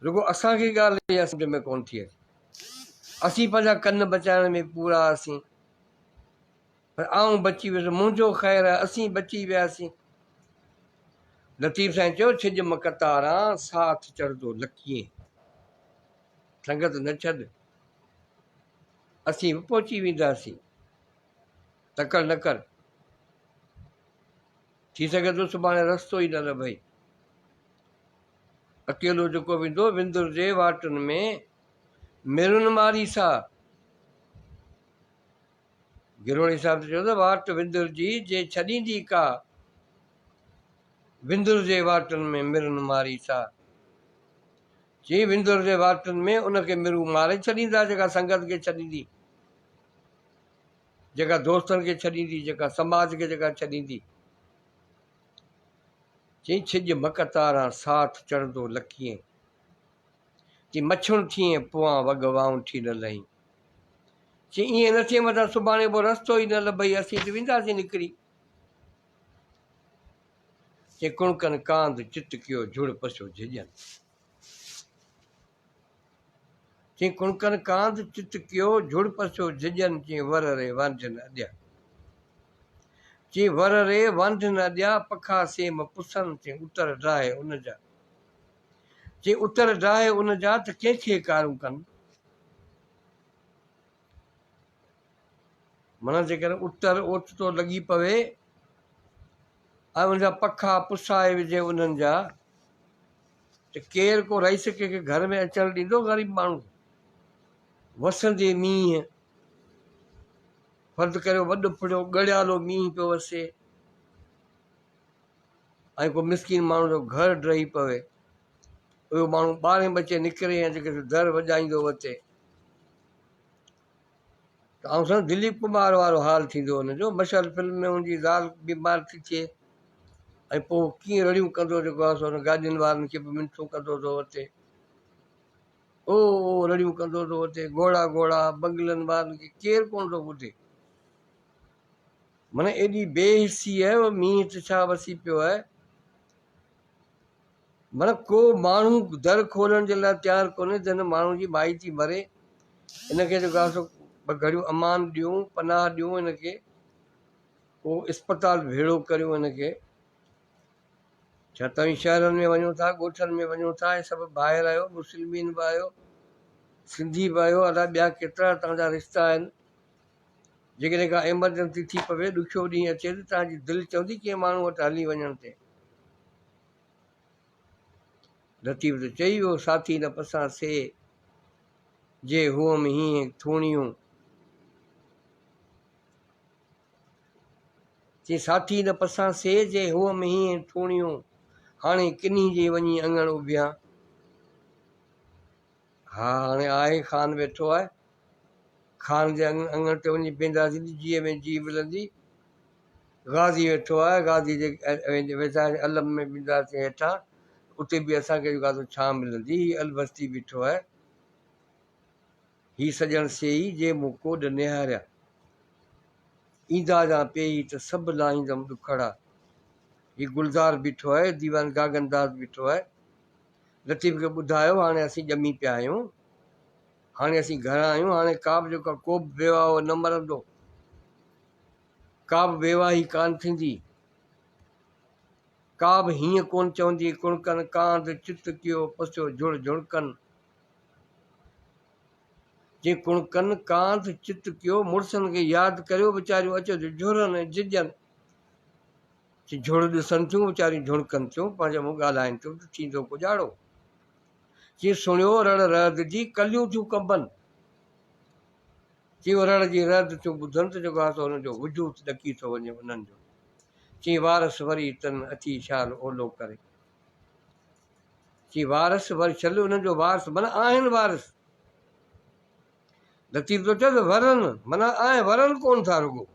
رڳو اسان کي ڳالهه اها سمجهه ۾ ڪونه ٿي اچي. اسين پنهنجا ڪن بچائڻ ۾ پورا هئاسين، پر آئون بچي ويس، منهنجو خير آهي، اسين بچي وياسين. لطيف سائين چيو، ڇڄ م قطاران، ساٿ چڙهندو لڪيين. سنگت نه ڇڏ، اسين به پهچي وينداسين. تڪڙ نه ڪر. ٿي سگهي ٿو سڀاڻي رستو ئي نه لڀئي. اڪيلو جيڪو ويندو وندر جي واٽن ۾ ميرن ماري سا. گروڙي صاحب ته چيو ته واٽ وندر جي جي ڇڏيندي ڪا وندر جي واٽن ۾ مرن ماري سا. چي وندر جي واٽن ۾ ان کي مرون ماري ڇڏيندا جيڪا سنگت کي ڇڏيندي. جيڪا دوستن کي ڇڏيندي، جيڪا سماج کي جيڪا ڇڏيندي. چئين ڇڄ مڪ تاران ساٿ چڙهندو لڪيين. چي مڇڻ ٿئين پوان وڳ وائونٺي نه لهين. چي ائين نه ٿئي متان سڀاڻي پوء رستو ئي نه لڀئي اسين ته وينداسين نڪري. چي ڪڻڪن ڪانڌ چت ڪيو جھڙ پسيو جھڄن. چي ڪڻڪن ڪانڌ چت ڪيو، جھڙ پسيو جھڄن، چي ور ري وانڍين اڏيا. چي ور ري وانڍين اڏيا، پکا سيم پسن، چي اتر ڊاهي ان جا. چي اتر ڊاهي ان جا ته ڪنهن کي ڪارون ڪن. معنيٰ جيڪڏهن اتر اوچتو لڳي پوي ۽ ان جا پکا پسائي وجهي انهن جا ته ڪير ڪو رئيس ڪنهن کي گهر ۾ اچڻ ڏيندو غريب ماڻهو کي؟ وسندي مينهن، فرض ڪريو وڏ ڦڙيو ڳڙيالو مينهن پيو وسي ۽ ڪو مسڪين ماڻهو جو گهر ڊهي پوي، اهو ماڻهو ٻارهين بجي نڪري ۽ جيڪي در وڄائيندو وتي ته آئون سمجهان دليپ ڪمار وارو حال ٿيندو ان جو مشعل فلم ۾ ان جي زال بيمار ٿي ٿئي ۽ پوء ڪيئن رڙيون ڪندو جيڪو آهي سو ان گاڏين وارن کي به منٿون ڪندو ٿو وتي او او رڙيون ڪندو ٿو وتي گهوڙا گهوڙا بنگلن وارن کي ڪير ڪونه ٿو ٻڌي معنی ايڏي بي حسي آهي مينهن ته ڇا وسي پيو آهي. معنيٰ ڪو ماڻهو در کولڻ جي لاء تيار ڪونهي ته هن ماڻهو جي مائي ٿي مري، هن کي جيڪو آهي سو ٻه گهڙيون امان ڏيون، پناهه ڏيون هن کي، ڪو اسپتال ڀيڙو ڪريون هن کي. ڇا توهين شهرن ۾ وڃو ٿا، ڳوٺن ۾ وڃو ٿا، ۽ سڀ ڀائر آهيو، مسلمين به آهيو، سنڌي به آهيو، الاء ٻيا ڪيترا توهان جا رشتا آهن. جيڪڏهن ڪا ايمرجنسي ٿي پوي، ڏکيو ڏينهن اچي ته توهان جي دل چوندي ڪنهن ماڻهو وٽ هلي وڃڻ تي. لطيف ته چئي ويو، ساٿي نه پسان سي، جي هئم هينهن ٿوڻيون. چي ساٿي نه پسان سي، جي هئم هينهن ٿوڻيون. هاڻي ڪنهي جي وڃي اڱڻ اڀيان. ها هاڻي آهي خان ويٺو آهي. خان جي اڱڻ تي وڃي بيهنداسين ته جيء ۾ جيء ملندي. غازي ويٺو آهي، غازي جي ويجهان علم ۾ وينداسين هيٺان، اتي به اسان کي جيڪو آهي سو ڇانء ملندي. هي البستي بيٺو آهي. هي سڄڻ سيئي، جي مون ڪوڏ نهاريا. ايندا جا پيئي ته سڀ لاهيندم ڏکڙا. هي گلزار بيٺو آهي، ديوان گاگن داس بيٺو آهي. لطيف کي ٻڌايو، هاڻي اسين ڄمي پيا آهيون. هاڻي اسين گهرا آهيون، هاڻي ڪابه جيڪو آهي ڪوبه بيواهو نه مرندو. ڪابه بيواهي ڪانه ٿيندي. ڪابه هيئن ڪونه چوندي، ڪڻڪن ڪانڌ چت ڪيو، پسيو جھڙ جھڙڪن. جي ڪڻڪن ڪانڌ چت ڪيو، مڙسن کي ياد ڪريو، ويچاريون اچو جو جھرن ۽ جھڄن. چي جھڙ ڏسن ٿيون، ويچاريون جھڻڪن ٿيون، پنهنجي منهن ڳالهائين ٿيون ته ٿيندو ڪڄاڙو. چي سڻيو رڙ رعد جي، ڪليون ٿيون ڪنبن. چي رڙ جي رعد ٿيون ٻڌن ته جيڪو آهي سو انهن جو وجود ڏڪي ٿو وڃي انهن جو. چي وارث وري تن اچي شال اولو ڪري. چي وارث وري شل انهن جو وارث معنيٰ آهن وارث. لطيف ٿو چئي ته ورن معنيٰ آهن ورن ڪونه ٿا رڳو.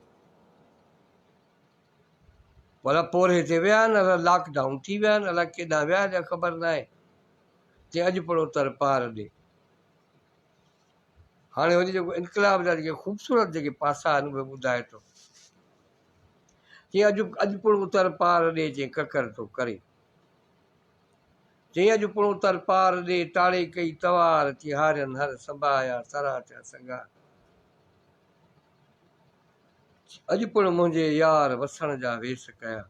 ڀلا پورهيي تي ويا آهن الاء لاڪ ڊائون ٿي ويا آهن الاء ڪيڏانهن ويا آهن اها خبر ناهي. چي اڄ پڙهو تر پار ڏي. هاڻي وري جيڪو انقلاب جا جيڪي خوبصورت جيڪي پاسا آهن اهي ٻڌائي ٿو. چي اڄ اڄ پڻ اتر پار ڏي چي ڪڪر ٿو ڪري. چي اڄ پڻ اتر پار ڏي تاڙي ڪئي توار چي هارين هر سنڀايا سرها ٿيا سنگهار. اڄ پڻ منهنجي يار وسڻ جا ويس ڪيا.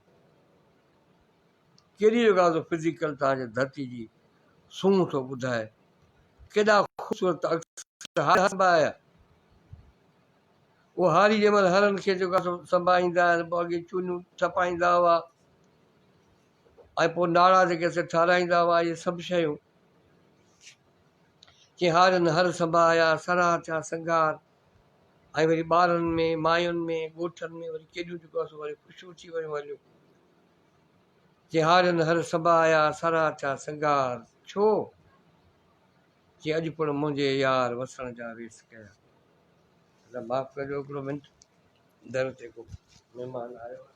ڪيڏي جو گازو فزيڪل توهان جي ڌرتي جي سونهن ٿو ٻڌائي. ڪيڏا خوبصورت عڪس سنڀايا. اهو هاري جنهن مهل هرن کي جيڪو آهي سو سنڀائيندا آهن پوء اڳي چونيون ٺپائيندا هئا ۽ پوء ناڙا جيڪي سي ٺهرائيندا هئا اهي سڀ شيون چي هارين هر سنڀايا سرها ٿيا سنگهار ۽ وري ٻارن ۾ ماين ۾ ڳوٺن ۾ وري ڪيڏيون جيڪو آهي سو وري خوشيون ٿي ويون هليون چي هارين هر سنڀايا سرها ٿيا سنگهار ڇو چي اڄ پڻ منهنجي يار وسڻ جا ويس ڪيا. ادا معاف ڪجو هڪڙو منٽ در تي ڪو مهمان آيو آهي.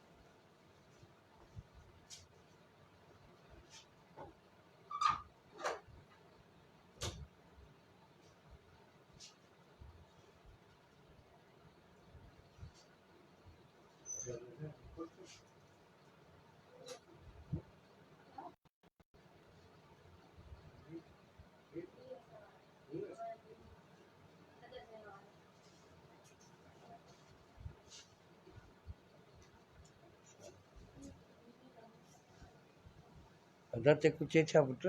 ادا تي ڪجهه چئي ڇا پٽ؟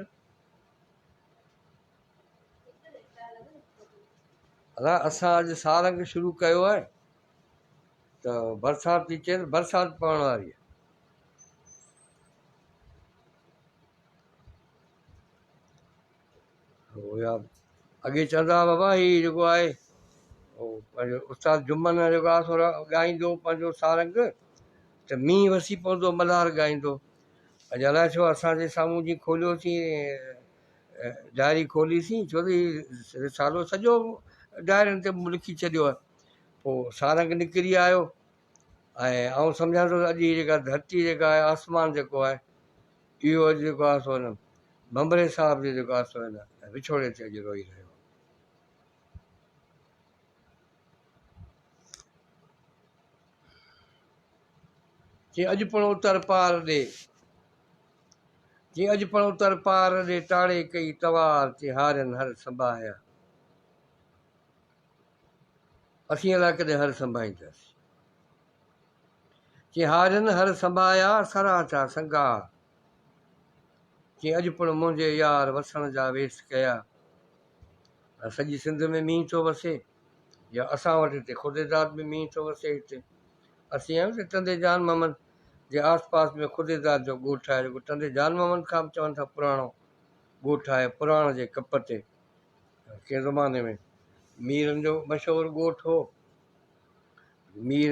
ادا اسان اڄ سارنگ شروع ڪيو آهي ته برسات ٿي چئي ته برسات پوڻ واري آهي. اڳي چوندا هئا بابا هي جيڪو آهي پنهنجو استاد جمن جيڪو آهي سو ڳائيندو پنهنجو سارنگ ته مينهن وسي پوندو ملهار ڳائيندو اڄ الائي ڇو اسان جي سامهون جي کوليوسين ڊائري کوليسين ڇو ته هي رسالو سڄو ڊائرين تي مون لکي ڇڏيو آهي پوء سارنگ نڪري آيو ۽ آئون سمجهان ٿو ته اڄ هي جيڪا ڌرتي جيڪا آهي آسمان جيڪو آهي اهو اڄ جيڪو آهي سو هن ڀنڀري صاحب جو جيڪو آهي سو هن وڇوڙي تي اڄ روئي رهيو آهي. چي اڄ پڻ اتر پار ڏي. چي اڄ پڻ اتر پار ڏي ٽاڙي ڪئي توار، چي هارين هر سنڀاهيا. اسين الاء ڪڏهن هر سنڀائينداسين. چي هارين هر سنڀايا، سرها ٿيا سنگهار. چي اڄ پڻ منهنجي يار وسڻ جا ويس ڪيا. سڄي سنڌ ۾ مينهن ٿو وسي يا اسان وٽ هتي خوديداد ۾ مينهن ٿو وسي هتي اسين آهيون ته ٽنڊي جان محمد جي آس پاس ۾ خوديداد جو ڳوٺ آهي جيڪو ٽنڊي جان محمد کان به چون ٿا پراڻو ڳوٺ آهي پراڻ جي ڪپ تي ڪنهن زماني ۾ ميرن جو مشهور ڳوٺ هو مير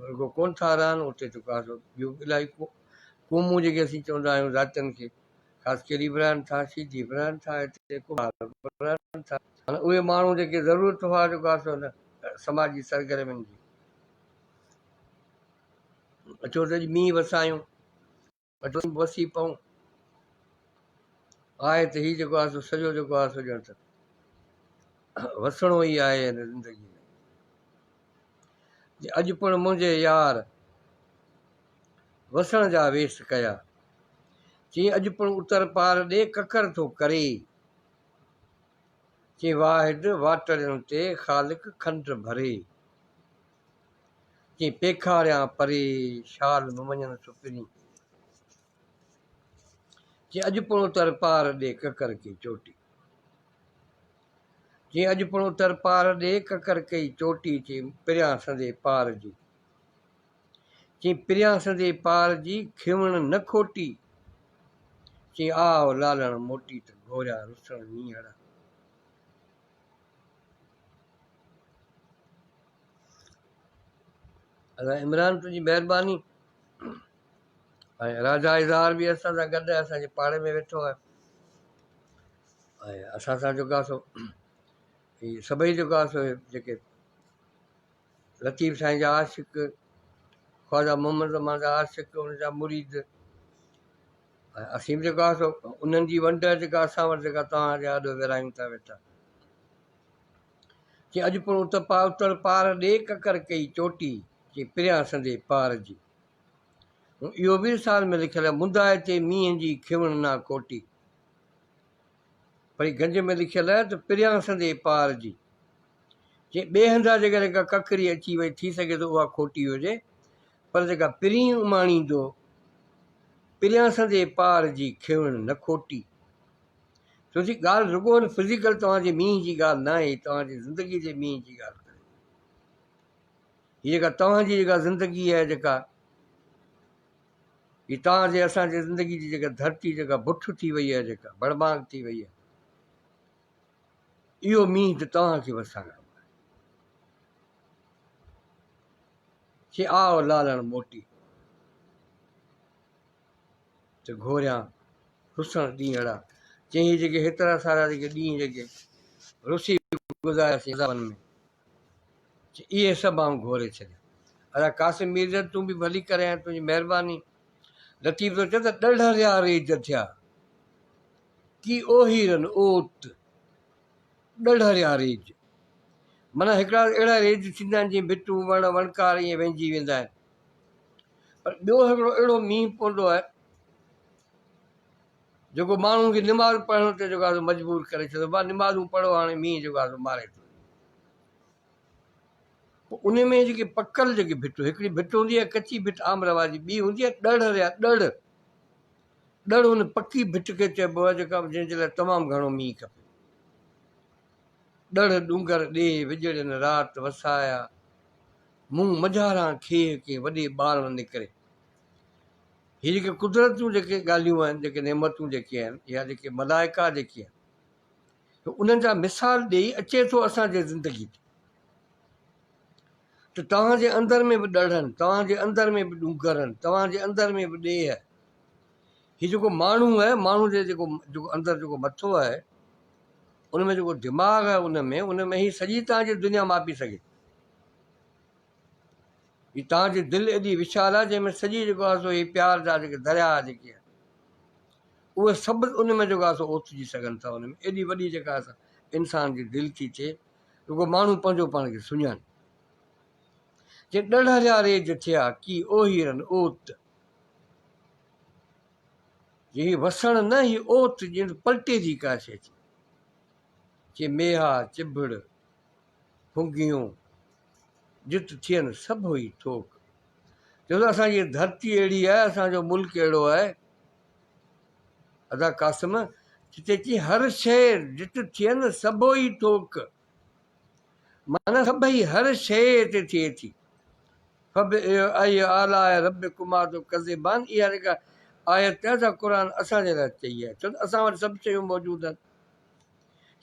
رڳو ڪونه ٿا رهن اتي جيڪو آهي سو ٻيون به الاهي قومون جيڪي اسين چوندا آهيون ذاتين کي خاصخيلي به رهن ٿا، شيدي به رهن ٿا، هتي ڪنڀار به رهن ٿا. هاڻي اهي ماڻهو جيڪي ضرورت هئا جيڪو آهي سو هن سماجي سرگرمين جي اچو ته اڄ مينهن وسايون، اچو وسي پئون. آهي ته هي جيڪو آهي سو سڄو جيڪو آهي سو ڄڻ ته وسڻو ئي آهي هن زندگي ۾. اڄ پڻ منهنجي يار وسڻ جا ويس ڪيا. چي اڄ پڻ اتر پار ڏي ڪڪر ٿو ڪري. چي واحد واٽڙين تي خالق کنڊ ڀري. چي پيکاريان پري شال به وڃن سپرين. چي اڄ پڻ اتر پار ڏي ڪڪر ڪئي چوٽي. چي اڄ پڻ اتر پار ڏي ڪڪر ڪئي چوٽي. چي پريان سندي پار جي. چي پريان سندي پار جي کيوڻ نه کوٽي، چي آء لالڻ موٽي ته گهوريان رسڻ مينهڙا. ادا عمران تنهنجي مهرباني ۽ راجا اظهار به اسان سان گڏ اسان جي پاڙي ۾ ويٺو آهي ۽ اسان سان جيڪو آهي سو هي سڀئي جيڪو آهي سو جيڪي لطيف سائين جا عاشق، خواجه محمد زمان جا عاشق، ان جا مريد ۽ اسين به جيڪو آهي سو انهن جي ونڊ جيڪا اسان وٽ جيڪا توهان جي آڏو ورهايون ٿا ويٺا. چي اڄ پڻ ات پا اتر پار ڏي ڪڪر ڪئي چوٽي، چي پريان سندي پار جي. اهو به رسال ۾ لکيل آهي، مندائتي مينهن جي کيوڻ نا کوٽي. پر هي گنج ۾ لکيل آهي ته پريان سندي پار جي. جي ٻئي هنڌان جيڪڏهن ڪا ڪڪري اچي وئي ٿي سگهي ٿو اها کوٽي هجي پر جيڪا پرين اماڻيندو پريان سندي پار جي کيوڻ نه کوٽي. ڇو جي ڳالهه رڳو هن فزيڪل توهان جي مينهن جي ڳالهه ناهي هي توهان جي زندگي جي مينهن جي ڳالهه ڪري ٿو. هي جيڪا توهان جي جيڪا زندگي آهي جيڪا هي توهان جي اسان جي زندگي جي جيڪا ڌرتي جيڪا بٺ ٿي وئي آهي جيڪا بڙبانگ ٿي وئي آهي اهو مينهن ته توهان کي وسائڻو آهي. چي آء لالڻ موٽي ته گهوريان رسڻ ڏينهڙا. چي هي جيڪي هيترا سارا جيڪي ڏينهن جيڪي رسي گذارياسين عذابن ۾ چي اهي سڀ آئون گهوري ڇڏيان. ادا قاسم ميرزاد تون به ڀلي ڪري آئين تنهنجي مهرباني. لطيف ٿو چئي ته ڏڙهريا ريج ٿيا. ڪي اوهيرن اوت، ڏڙهريا ريج. معنيٰ هڪڙا اهڙا ريج ٿيندا آهن جيئن ڀٽون، وڻ، وڻڪار ائين وهنجي ويندا آهن. پر ٻيو هڪڙو اهڙو مينهن پوندو آهي جيڪو ماڻهن کي نماز پڙهڻ تي جيڪو آهي مجبور ڪري ڇڏيندو آهي. نمازون پڙهو هاڻي مينهن جيڪو آهي ماري ٿو. پوء ان ۾ جيڪي پڪل جيڪي ڀٽ هڪڙي ڀٽ هوندي آهي ڪچي ڀٽ عام رواجي ٻي هوندي آهي ڏڙهريا ڏڙ ڏڙ ان پڪي ڀٽ کي چئبو آهي جيڪا جنهن جي لاء تمام گهڻو مينهن کپي. ڏڙ ڏونگر ڏي وڄڙين رات وسايا، مون منجهاران کيهه ڪنهن وڏي ٻارڻ نڪري. هي جيڪي قدرت جون جيڪي ڳالهيون آهن، جيڪي نعمتون جيڪي آهن يا جيڪي ملائڪا جيڪي آهن، انهن جا مثال ڏيئي اچي ٿو اسان جي زندگي تي ته توهان جي اندر ۾ به ڏڙهن، توهان جي اندر ۾ به ڏونگرن، توهان جي اندر ۾ به ڏيهه. هي جيڪو ماڻهو آهي، ماڻهو جي جيڪو جيڪو اندر جيڪو مٿو آهي، ان ۾ جيڪو دماغ آهي ان ۾ ان ۾ هي سڄي توهان جي دنيا ماپي سگهي ٿو. هي توهان جي دل ايڏي وشال آهي جنهن ۾ سڄي جيڪو آهي سو هي پيار جا جيڪي درياهه جيڪي آهن اهي سڀ ان ۾ جيڪو آهي سو اوتجي سگهن ٿا ان ۾ ايڏي وڏي جيڪا آهي سا انسان جي دل ٿي ٿئي رڳو ماڻهو پنهنجو پاڻ کي سڃاڻي. چي ڏڙهريا ريج ٿيا، ڪي اوهيرن اوت. جي هي وسڻ نه هي اوت ڄڻ پلٽي ٿي ڪا شيء ٿي. چي ميها، چڀڙ، ڦنگيون، جت ٿين سڀوئي ٿوڪ. چيو ته اسان جي ڌرتي اهڙي آهي، اسان جو ملڪ اهڙو آهي. ادا قاسم، جتي چي هر شيء جت ٿين سڀوئي ٿوڪ. معنيٰ سڀئي هر شيء هتي ٿئي ٿي. فبأي آلاء ربڪما تڪذبان اها جيڪا آيت آهي سا قرآن اسان جي لاء چئي آهي ڇو ته اسان وٽ سڀ شيون موجود آهن.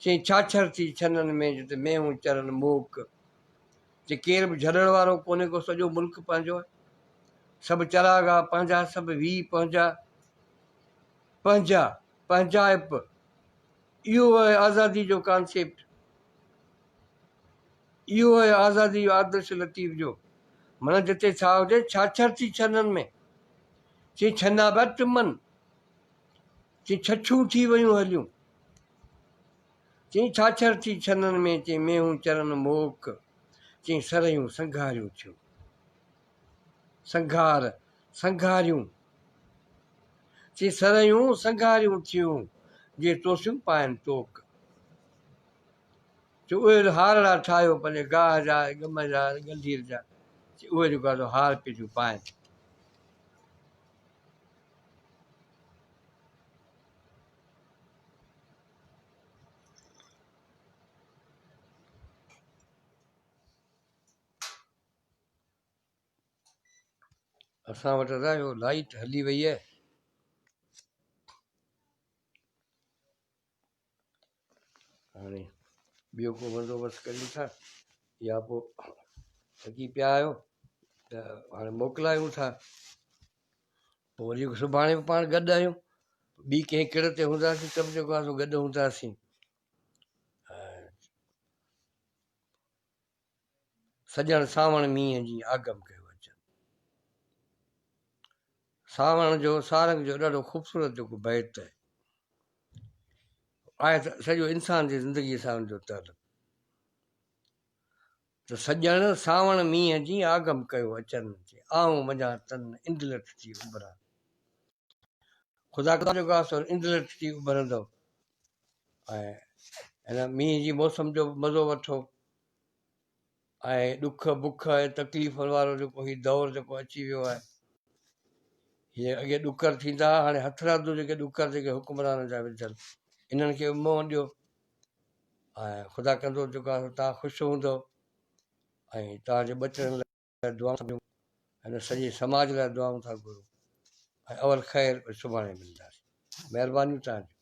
چيائين ڇاڇر ٿي ڇنن ۾ جتي مينهون چرن موڪ. چي ڪير به جهلڻ وارو ڪونهي ڪو سڄو ملڪ پنهنجو آهي. سڀ چراگاهه پنهنجا سڀ ويهه پنهنجا پنهنجا پنهنجائپ اهو آهي آزادي جو ڪانسيپٽ. اهو آهي آزادي جو آدرش لطيف جو. معنيٰ جتي ڇا هجي ڇاڇر ٿي ڇنن ۾. چي ڇنا پيا ٽمن. چي ڇڇون ٿي ويون هليون. چي ڇاڇر ٿي ڇنن ۾، چي مينهون چرن موڪ. چي سرهيون سنگهاريون ٿيون. سنگهار، سنگهاريون. چي سرهيون سنگهاريون ٿيون، جي توسيون پائن ٽوڪ. چي اهي هارڙا ٺاهيو پنهنجي گاهه جا ۽ ڳم جا ۽ ڳنڍير جا، چي اهي جيڪو آهي سو هار پيون ٿيون پائن. اسان وٽ ادا اهو لائيٽ هلي وئي آهي. هاڻي ٻيو ڪو بندوبست ڪريون ٿا يا پوء ٿڪي پيا آهيو ته هاڻي موڪلايون ٿا پوء وري سڀاڻي به پاڻ گڏ آهيون ٻي ڪنهن ڪڙ تي هونداسين ته به جيڪو آهي سو گڏ هونداسين سڄڻ سانوڻ مينهن جي آگم ڪيو اچن. سانوڻ جو سارنگ جو ڏاڍو خوبصورت جيڪو بيت آهي. آهي ته سڄو انسان جي زندگيء سان ان جو تعلق. ته سڄڻ سانوڻ مينهن جي آگم ڪيو اچن، چي آئون منجهان تن انڊلٺ ٿي اڀران. خدا جو آسو انڊلٺ ٿي اڀرندو ۽ هن مينهن جي موسم جو به مزو وٺو ۽ ڏک بک ۽ تڪليفن وارو جيڪو هي دور جيڪو اچي ويو آهي هي اڳي ڏڪر ٿيندا هئا هاڻي هٿرادو جيڪي ڏڪر جيڪي حڪمرانن جا وڌل انهن کي به منهن ڏيو ۽ خدا ڪندو جيڪو آهي توهان خوش هوندو ۽ توهان جي ٻچڙن لاء دعائون ٿا گهرون هن سڄي سماج لاء دعائون ٿا گهرون ۽ اول خير سڀاڻي ملنداسين مهربانيون توهان جون.